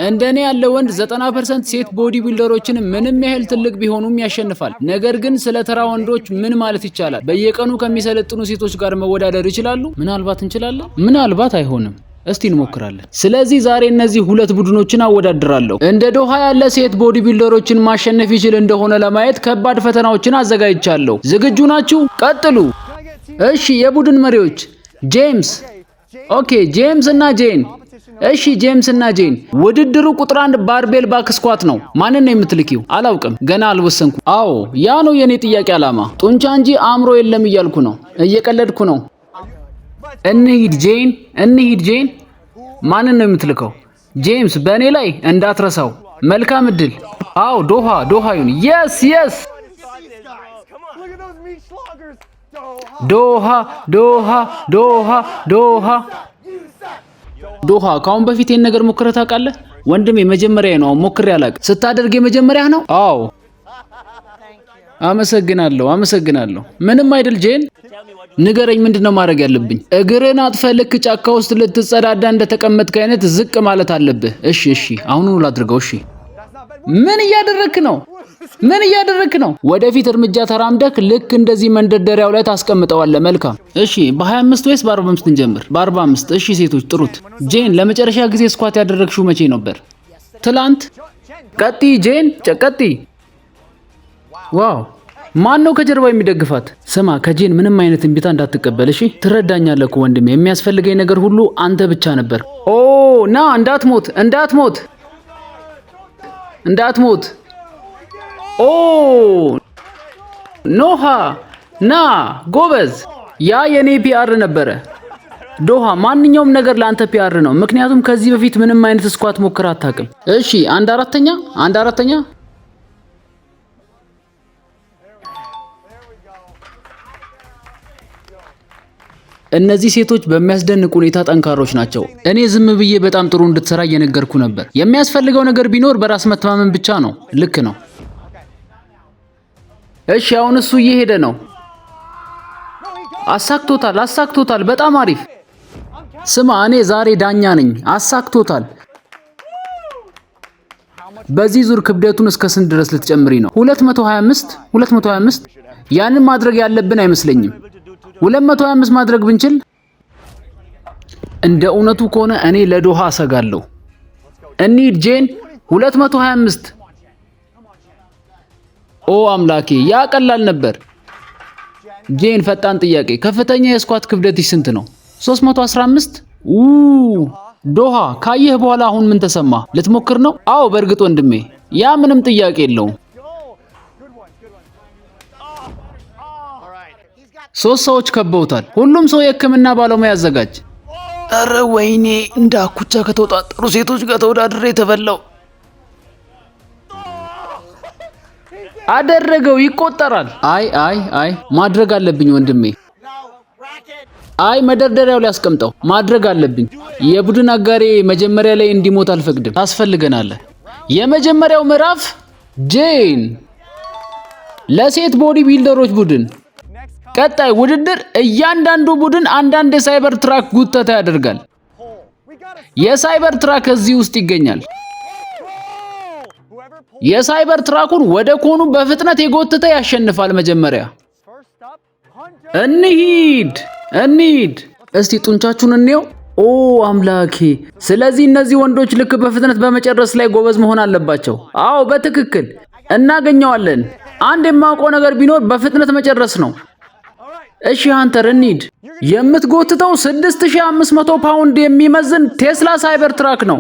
እንደኔ ያለ ወንድ 90% ሴት body builder ኦችን ምንም ያህል ትልቅ ቢሆኑም ያሸንፋል። ነገር ግን ስለ ተራ ወንዶች ምን ማለት ይቻላል? በየቀኑ ከሚሰለጥኑ ሴቶች ጋር መወዳደር ይችላሉ? ምናልባት እንችላለን፣ ምናልባት አይሆንም። እስቲ እንሞክራለን። ስለዚህ ዛሬ እነዚህ ሁለት ቡድኖችን አወዳድራለሁ። እንደ ዶሃ ያለ ሴት body builder ኦችን ማሸነፍ ይችል እንደሆነ ለማየት ከባድ ፈተናዎችን አዘጋጅቻለሁ። ዝግጁ ናችሁ? ቀጥሉ። እሺ፣ የቡድን መሪዎች ጄምስ። Okay፣ ጄምስ እና ጄን። እሺ፣ ጄምስ እና ጄን። ውድድሩ ቁጥር 1 barbell back squat ነው። ማንን ነው የምትልኪው? አላውቅም፣ ገና አልወሰንኩም። አዎ፣ ያ ነው የኔ ጥያቄ ዓላማ። ጡንቻ እንጂ አእምሮ የለም እያልኩ ነው። እየቀለድኩ ነው። እንሂድ ጄን፣ እንሂድ ጄን። ማንን ነው የምትልከው? ጄምስ፣ በእኔ ላይ እንዳትረሳው። መልካም እድል። አዎ፣ ዶሃ ዶሃ ይሁን። Yes, yes። Look at those meat sloggers. ዶሃ ዶሃ ዶሃ ዶሃ ዶሃ። ከአሁን በፊት ይህን ነገር ሞክረህ ታውቃለህ? ወንድሜ መጀመሪያ ነው። ሞክሬ አላውቅም። ስታደርግ የመጀመሪያህ ነው? አዎ። አመሰግናለሁ፣ አመሰግናለሁ። ምንም አይደል ጄን። ንገረኝ፣ ምንድን ነው ማድረግ ያለብኝ? እግርህን አጥፈህ ልክ ጫካ ውስጥ ልትጸዳዳ እንደተቀመጥክ አይነት ዝቅ ማለት አለብህ። እሺ፣ እሺ፣ አሁኑኑ ላድርገው። እሺ። ምን እያደረክ ነው? ምን እያደረክ ነው? ወደፊት እርምጃ ተራምደክ ልክ እንደዚህ መንደርደሪያው ላይ ታስቀምጠዋለህ። መልካም። እሺ፣ በ25 ወይስ በ45 እንጀምር? በ45። እሺ፣ ሴቶች ጥሩት። ጄን፣ ለመጨረሻ ጊዜ squat ያደረግሽው መቼ ነበር? ትላንት። ቀጥይ ጄን፣ ቀጥይ። Wow! ማን ነው ከጀርባ የሚደግፋት? ስማ፣ ከጄን ምንም አይነት እምቢታ እንዳትቀበል እሺ? ትረዳኛለህ እኮ ወንድሜ። የሚያስፈልገኝ ነገር ሁሉ አንተ ብቻ ነበር። ኦ ና፣ እንዳትሞት፣ እንዳትሞት፣ እንዳትሞት። ኦ ኖሃ ና ጎበዝ። ያ የኔ PR ነበረ። ዶሃ፣ ማንኛውም ነገር ለአንተ PR ነው፣ ምክንያቱም ከዚህ በፊት ምንም አይነት squat ሞክረህ አታውቅም። እሺ፣ አንድ አራተኛ፣ አንድ አራተኛ። እነዚህ ሴቶች በሚያስደንቅ ሁኔታ ጠንካሮች ናቸው። እኔ ዝም ብዬ በጣም ጥሩ እንድትሰራ እየነገርኩ ነበር። የሚያስፈልገው ነገር ቢኖር በራስ መተማመን ብቻ ነው። ልክ ነው። እሺ፣ አሁን እሱ እየሄደ ነው። አሳክቶታል፣ አሳክቶታል። በጣም አሪፍ። ስማ፣ እኔ ዛሬ ዳኛ ነኝ። አሳክቶታል። በዚህ ዙር ክብደቱን እስከ ስንት ድረስ ልትጨምሪ ነው? 225፣ 225። ያንን ማድረግ ያለብን አይመስለኝም። 225 ማድረግ ብንችል፣ እንደ እውነቱ ከሆነ እኔ ለዶሃ አሰጋለሁ። እንሂድ ጄን፣ 225። ኦ አምላኬ፣ ያ ቀላል ነበር። ጄን፣ ፈጣን ጥያቄ። ከፍተኛ የ squat ክብደትሽ ስንት ነው? 315። ኡ ዶሃ፣ ካየህ በኋላ አሁን ምን ተሰማ? ልትሞክር ነው? አዎ፣ በእርግጥ ወንድሜ፣ ያ ምንም ጥያቄ የለውም። ሶስት ሰዎች ከበውታል። ሁሉም ሰው የሕክምና ባለሙያ ያዘጋጅ። እረ ወይኔ፣ እንደ አኩቻ ከተወጣጠሩ ሴቶች ጋር ተወዳድሬ የተበላው። አደረገው፣ ይቆጠራል። አይ አይ አይ፣ ማድረግ አለብኝ ወንድሜ። አይ፣ መደርደሪያው ላይ አስቀምጠው። ማድረግ አለብኝ። የቡድን አጋሬ መጀመሪያ ላይ እንዲሞት አልፈቅድም። ታስፈልገናለህ። የመጀመሪያው ምዕራፍ ጄን ለሴት body builder ኦች ቡድን። ቀጣይ ውድድር እያንዳንዱ ቡድን አንዳንድ የ Cybertruck ጉተታ ያደርጋል። የ Cybertruck እዚህ ውስጥ ይገኛል። የ Cybertruck ኡን ወደ cone ኡ በፍጥነት የጎተተ ያሸንፋል። መጀመሪያ እንሂድ እንሂድ። እስቲ ጡንቻችሁን እንየው። ኦ አምላኬ! ስለዚህ እነዚህ ወንዶች ልክ በፍጥነት በመጨረስ ላይ ጎበዝ መሆን አለባቸው። አዎ፣ በትክክል እናገኘዋለን። አንድ የማውቀው ነገር ቢኖር በፍጥነት መጨረስ ነው። እሺ ሃንተር፣ እንሂድ። የምትጎትተው 6500 ፓውንድ የሚመዝን ቴስላ Cybertruck ነው።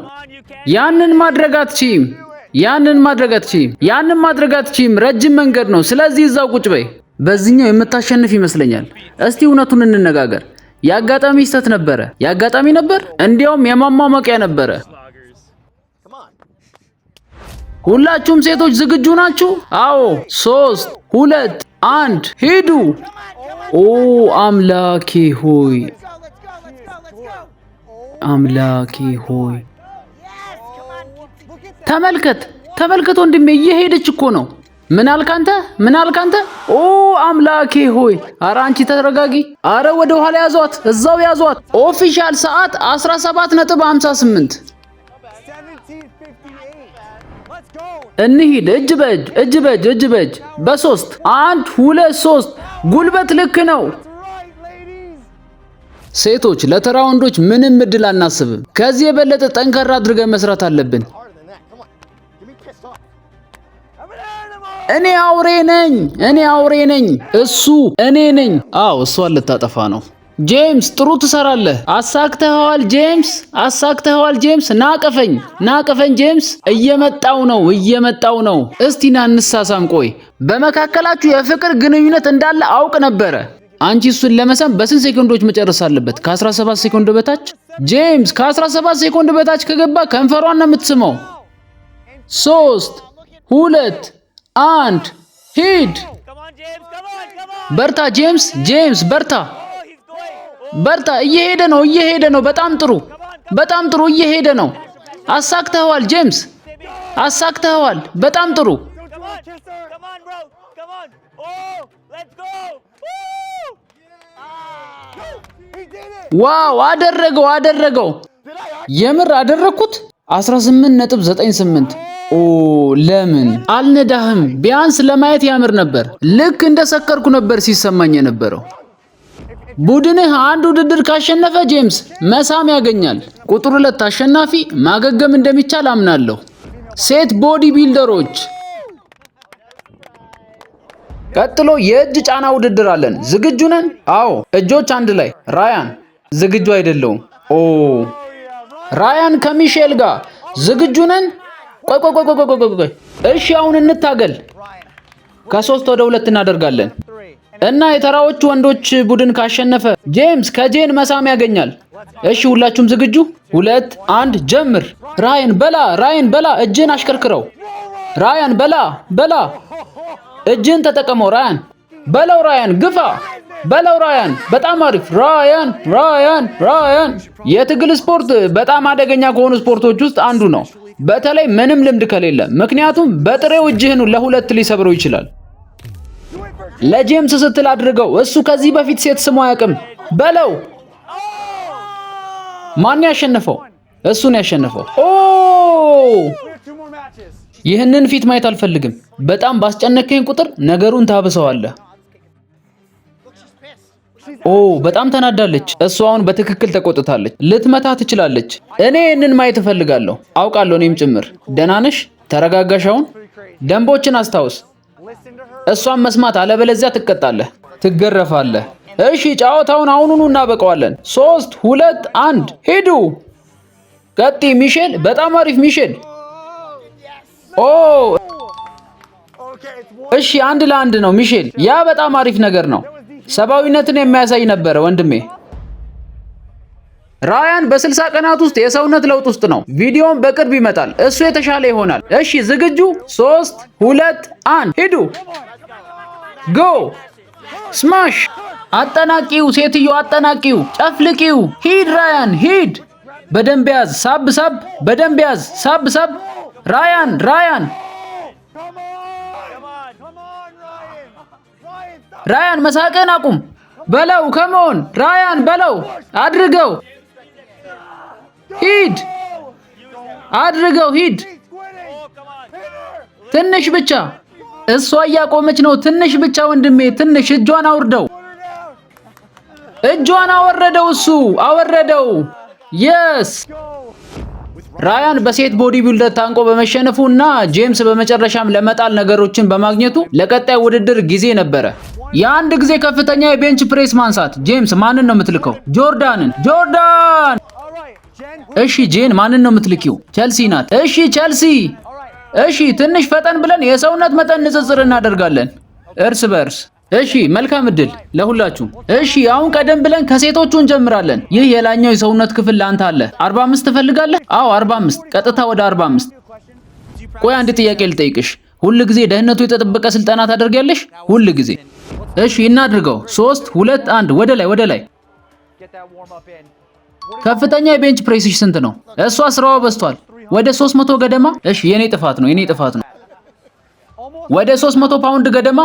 ያንን ማድረግ አትችይም። ያንን ማድረግ አትችይም። ያንን ማድረግ አትችይም። ረጅም መንገድ ነው። ስለዚህ እዛው ቁጭ በይ። በዚህኛው የምታሸንፍ ይመስለኛል። እስቲ እውነቱን እንነጋገር። የአጋጣሚ ስህተት ነበረ። የአጋጣሚ ነበር፣ እንዲያውም የማሟሟቂያ ነበረ። ሁላችሁም ሴቶች ዝግጁ ናችሁ? አዎ። 3፣ 2፣ 1፣ ሂዱ። ኦ አምላኬ ሆይ፣ አምላኬ ሆይ፣ ተመልከት፣ ተመልከት ወንድሜ፣ እየሄደች እኮ ነው። ምን አልክ አንተ? ምን አልክ አንተ? ኦ አምላኬ ሆይ! አረ አንቺ ተረጋጊ። አረ ወደ ኋላ ያዟት፣ እዛው ያዟት። Official ሰዓት 17.58። እንሂድ። እጅ በእጅ፣ እጅ በእጅ፣ እጅ በእጅ፣ በሶስት፣ አንድ፣ ሁለት፣ ሶስት። ጉልበት ልክ ነው። Right, ladies. ሴቶች፣ ለተራ ወንዶች ምንም እድል አናስብም። ከዚህ የበለጠ ጠንከር አድርገን መስራት አለብን። Harder than that. Come on. Get me pissed off. I'm an animal. እኔ አውሬ ነኝ። እኔ አውሬ ነኝ። እሱ እኔ ነኝ። አዎ፣ እሷን ልታጠፋ ነው። ጄምስ፣ ጥሩ ትሰራለህ። አሳክተኸዋል ጄምስ፣ አሳክተኸዋል ጄምስ። ና እቀፈኝ፣ ና እቀፈኝ ጄምስ። እየመጣው ነው፣ እየመጣው ነው። እስቲ ና እንሳሳም። ቆይ፣ በመካከላችሁ የፍቅር ግንኙነት እንዳለ አውቅ ነበረ። አንቺ እሱን ለመሳም በስንት ሴኮንዶች መጨረስ አለበት? ከ17 ሴኮንድ በታች ጄምስ። ከ17 ሴኮንድ በታች ከገባ ከንፈሯን ነው የምትስመው። ሶስት፣ ሁለት፣ አንድ፣ ሂድ። Come on, James. Come on, come on. በርታ ጄምስ፣ ጄምስ በርታ፣ Oh, he's going. Oh, በርታ። እየሄደ ነው፣ እየሄደ ነው። በጣም ጥሩ፣ በጣም ጥሩ፣ እየሄደ ነው። አሳክተኸዋል ጄምስ፣ አሳክተኸዋል። በጣም ጥሩ። come on. Come on, bro. Come on. Oh, let's go. Woo! Ah. He did it. Wow! አደረገው፣ አደረገው። Did I የምር አደረግኩት። 18.98። ኦ፣ ለምን አልነዳህም? ቢያንስ ለማየት ያምር ነበር። ልክ እንደ ሰከርኩ ነበር ሲሰማኝ የነበረው። ቡድንህ አንድ ውድድር ካሸነፈ ጄምስ መሳም ያገኛል። ቁጥር 2 አሸናፊ ማገገም እንደሚቻል አምናለሁ። ሴት body builder ኦች፣ ቀጥሎ የእጅ ጫና ውድድር አለን። ዝግጁ ነን? አዎ። እጆች አንድ ላይ። ራያን ዝግጁ አይደለሁም። ኦ፣ ራያን ከሚሼል ጋር ዝግጁ ነን? ቆይ፣ ቆይ፣ ቆይ፣ ቆይ፣ ቆይ፣ ቆይ። እሺ፣ አሁን እንታገል። ከሶስት ወደ ሁለት እናደርጋለን እና የተራዎቹ ወንዶች ቡድን ካሸነፈ ጄምስ ከጄን መሳም ያገኛል። እሺ፣ ሁላችሁም ዝግጁ? ሁለት፣ አንድ፣ ጀምር። ራያን በላ፣ ራያን በላ፣ እጅህን አሽከርክረው። ራያን በላ፣ በላ፣ እጅህን ተጠቀመው። ራያን በለው፣ ራያን ግፋ በለው፣ ራያን በጣም አሪፍ ራያን፣ ራያን፣ ራያን። የትግል ስፖርት በጣም አደገኛ ከሆኑ ስፖርቶች ውስጥ አንዱ ነው፣ በተለይ ምንም ልምድ ከሌለ። ምክንያቱም በጥሬው እጅህን ለሁለት ሊሰብረው ይችላል። ለጄምስ ስትል አድርገው። እሱ ከዚህ በፊት ሴት ስሞ አያውቅም። በለው። ማን ያሸነፈው? እሱን ያሸነፈው። ኦ! We have two more matches. ይህንን ፊት ማየት አልፈልግም። በጣም ባስጨነከኝ ቁጥር ነገሩን ታብሰዋለህ። ኦ፣ በጣም ተናዳለች። እሷ አሁን በትክክል ተቆጥታለች። ልትመታ ትችላለች። እኔ ይህንን ማየት እፈልጋለሁ። አውቃለሁ፣ እኔም ጭምር። ደህና ነሽ? ተረጋጋሽ? አሁን ደንቦችን አስታውስ። Listen to her. እሷን መስማት፣ አለበለዚያ ትቀጣለህ፣ ትገረፋለህ። እሺ፣ ጨዋታውን አሁኑኑ እናበቀዋለን። ሶስት፣ ሁለት፣ አንድ፣ ሂዱ። ቀጥይ ሚሼል። በጣም አሪፍ ሚሼል። ኦ! Okay, it's one. እሺ፣ 1-1 ነው ሚሼል። ያ በጣም አሪፍ ነገር ነው። ሰብአዊነትን የሚያሳይ ነበረ ወንድሜ። ራያን በ60 ቀናት ውስጥ የሰውነት ለውጥ ውስጥ ነው። ቪዲዮውን በቅርብ ይመጣል። እሱ የተሻለ ይሆናል። እሺ፣ ዝግጁ? ሶስት፣ ሁለት፣ አንድ፣ ሂዱ። Go smash! አጠናቂው፣ ሴትዮ አጠናቂው፣ ጨፍልቂው። ሂድ ራያን ሂድ። በደንብ ያዝ፣ ሳብ ሳብ፣ በደንብ ያዝ፣ ሳብ ሳብ። ራያን፣ ራያን! Come on. Come on. Come on, Ryan. Ryan, stop. ራያን፣ መሳቅን አቁም። በለው፣ come on ራያን በለው፣ አድርገው፣ ሂድ፣ አድርገው፣ ሂድ። He's quitting. Oh, come on. Hit her. ትንሽ ብቻ፣ እሷ እያቆመች ነው። ትንሽ ብቻ ወንድሜ፣ ትንሽ እጇን አውርደው። Put her down. እጇን አወረደው፣ እሱ አወረደው። Yes! Go. ራያን በሴት body builder ታንቆ በመሸነፉ እና ጄምስ በመጨረሻም ለመጣል ነገሮችን በማግኘቱ ለቀጣይ ውድድር ጊዜ ነበረ። የአንድ ጊዜ ከፍተኛ የ bench press ማንሳት። ጄምስ፣ ማንን ነው የምትልከው? ጆርዳንን። ጆርዳን! All right, Jen. እሺ ጄን፣ ማንን ነው የምትልኪው? ቸልሲ ናት። እሺ ቸልሲ። All right. እሺ፣ ትንሽ ፈጠን ብለን የሰውነት መጠን ንጽጽር እናደርጋለን እርስ በእርስ። እሺ፣ መልካም እድል ለሁላችሁም። እሺ፣ አሁን ቀደም ብለን ከሴቶቹ እንጀምራለን። ይህ የላይኛው የሰውነት ክፍል ለአንተ አለ። 45 ትፈልጋለህ? አዎ፣ 45። ቀጥታ ወደ 45። ቆይ፣ አንድ ጥያቄ ልጠይቅሽ። ሁል ጊዜ ደህንነቱ የተጠበቀ ስልጠና ታደርጊያለሽ? ሁል ጊዜ። እሺ፣ እናድርገው። ሶስት፣ ሁለት፣ አንድ፣ ወደ ላይ፣ ወደ ላይ። Get that warm up in. ከፍተኛ የ bench press ሽ ስንት ነው? እሷ ስራዋ በዝቷል። ወደ 300 ገደማ። እሺ፣ የኔ ጥፋት ነው፣ የኔ ጥፋት ነው። ወደ 300 ፓውንድ ገደማ።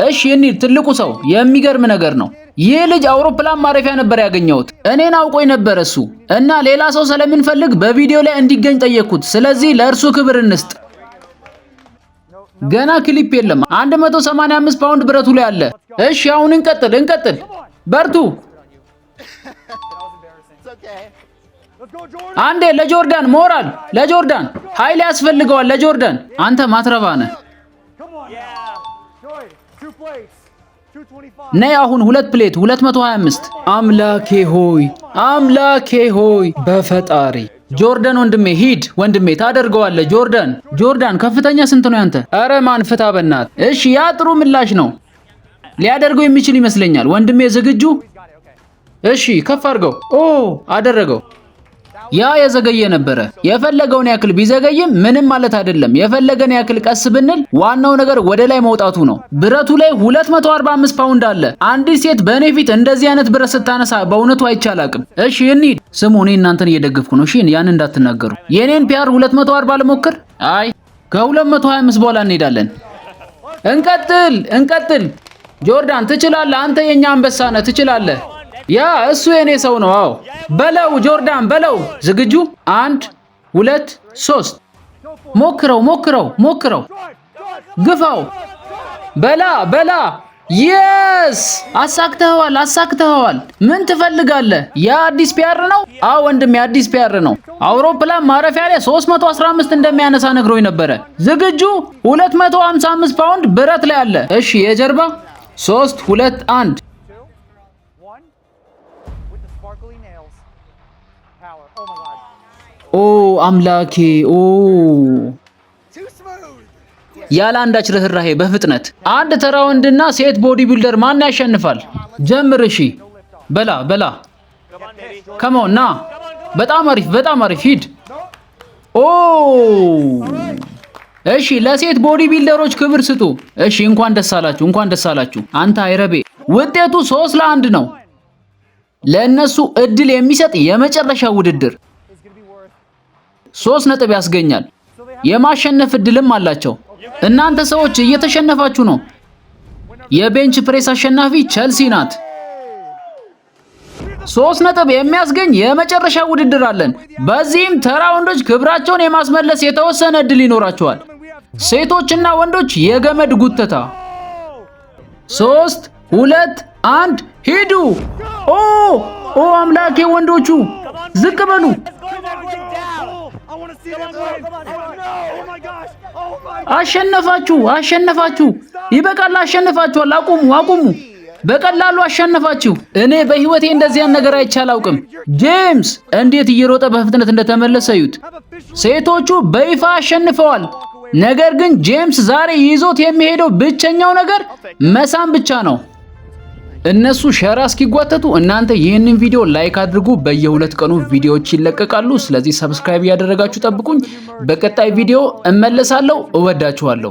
እሺ፣ እንሂድ። ትልቁ ሰው፣ የሚገርም ነገር ነው። ይህ ልጅ አውሮፕላን ማረፊያ ነበር ያገኘሁት። እኔን አውቆኝ ነበር እሱ፣ እና ሌላ ሰው ስለምንፈልግ በቪዲዮ ላይ እንዲገኝ ጠየቅኩት። ስለዚህ ለእርሱ ክብር እንስጥ። ገና ክሊፕ የለም። 185 ፓውንድ ብረቱ ላይ አለ። እሺ አሁን እንቀጥል፣ እንቀጥል። በርቱ። It's okay. Let's go, Jordan. አንዴ ለጆርዳን ሞራል፣ ለጆርዳን ኃይል ያስፈልገዋል። ለጆርዳን፣ አንተ ማትረባ ነህ። Come on. Yeah. Joy, two plates. 225. ነይ አሁን ሁለት plate 225። አምላኬ ሆይ፣ አምላኬ ሆይ፣ በፈጣሪ። ጆርዳን ወንድሜ፣ ሂድ ወንድሜ፣ ታደርገዋለህ። ጆርዳን፣ ጆርዳን፣ ከፍተኛ ስንት ነው ያንተ? ኧረ ማን ፍታ በናት። እሺ ያ ጥሩ ምላሽ ነው። ሊያደርገው የሚችል ይመስለኛል። ወንድሜ ዝግጁ? እሺ ከፍ አድርገው። ኦ፣ አደረገው። ያ የዘገየ ነበረ። የፈለገውን ያክል ቢዘገይም ምንም ማለት አይደለም። የፈለገን ያክል ቀስ ብንል ዋናው ነገር ወደ ላይ መውጣቱ ነው። ብረቱ ላይ 245 ፓውንድ አለ። አንዲት ሴት በእኔ ፊት እንደዚህ አይነት ብረት ስታነሳ በእውነቱ አይቼ አላቅም። እሺ እንሂድ። ስሙ፣ እኔ እናንተን እየደገፍኩ ነው። እሺ ያን እንዳትናገሩ። የኔን PR 240 ልሞክር። አይ፣ ከ225 በኋላ እንሄዳለን። እንቀጥል፣ እንቀጥል። ጆርዳን ትችላለህ። አንተ የኛ አንበሳ ነህ፣ ትችላለህ። ያ እሱ የኔ ሰው ነው። አዎ በለው ጆርዳን በለው። ዝግጁ? አንድ፣ ሁለት፣ ሶስት። ሞክረው፣ ሞክረው፣ ሞክረው። ግፋው። በላ በላ። Yes፣ አሳክተኸዋል፣ አሳክተኸዋል። ምን ትፈልጋለህ? ያ አዲስ PR ነው? አዎ ወንድሜ፣ አዲስ PR ነው። አውሮፕላን ማረፊያ ላይ 315 እንደሚያነሳ ነግሮኝ ነበረ። ዝግጁ? 255 ፓውንድ ብረት ላይ አለ። እሺ የጀርባ 3፣ 2፣ 1። One. With the sparkly nails. Power. Oh my God. ኦ አምላኬ፣ ኦ! Too smooth. ያለ አንዳች ርህራሄ በፍጥነት። አንድ ተራ ወንድና ሴት body builder ማን ያሸንፋል? ጀምር። እሺ በላ በላ። Come on ና። በጣም አሪፍ፣ በጣም አሪፍ፣ ሂድ። ኦ፣ እሺ ለሴት body builder ኦች ክብር ስጡ። እሺ እንኳን ደስ አላችሁ፣ እንኳን ደስ አላችሁ። አንተ አይረቤ። ውጤቱ 3-1 ነው። ለእነሱ እድል የሚሰጥ የመጨረሻ ውድድር Is gonna be worth. 3 ነጥብ ያስገኛል። የማሸነፍ እድልም አላቸው። እናንተ ሰዎች እየተሸነፋችሁ ነው። የ bench press አሸናፊ ቸልሲ ናት። 3 ነጥብ የሚያስገኝ የመጨረሻ ውድድር አለን። በዚህም ተራ ወንዶች ክብራቸውን የማስመለስ የተወሰነ እድል ይኖራቸዋል። ሴቶችና ወንዶች የገመድ ጉተታ። ሶስት፣ ሁለት፣ አንድ፣ ሂዱ! ኦ፣ ኦ አምላኬ! ወንዶቹ ዝቅ በሉ። Let's go, everyone down. I want to see them win. Oh my gosh. Oh my. አሸነፋችሁ! አሸነፋችሁ! ይበቃል! አሸንፋችኋል! አቁሙ! አቁሙ! በቀላሉ አሸነፋችሁ። እኔ በህይወቴ እንደዚያን ነገር አይቼ አላውቅም። ጄምስ እንዴት እየሮጠ በፍጥነት እንደተመለሰ እዩት። ሴቶቹ በይፋ አሸንፈዋል። ነገር ግን ጄምስ ዛሬ ይዞት የሚሄደው ብቸኛው ነገር መሳም ብቻ ነው። እነሱ ሸራ እስኪጓተቱ እናንተ ይህንን ቪዲዮ like አድርጉ። በየ2 ቀኑ ቪዲዮዎች ይለቀቃሉ። ስለዚህ subscribe እያደረጋችሁ ጠብቁኝ። በቀጣይ ቪዲዮ እመለሳለሁ። እወዳችኋለሁ።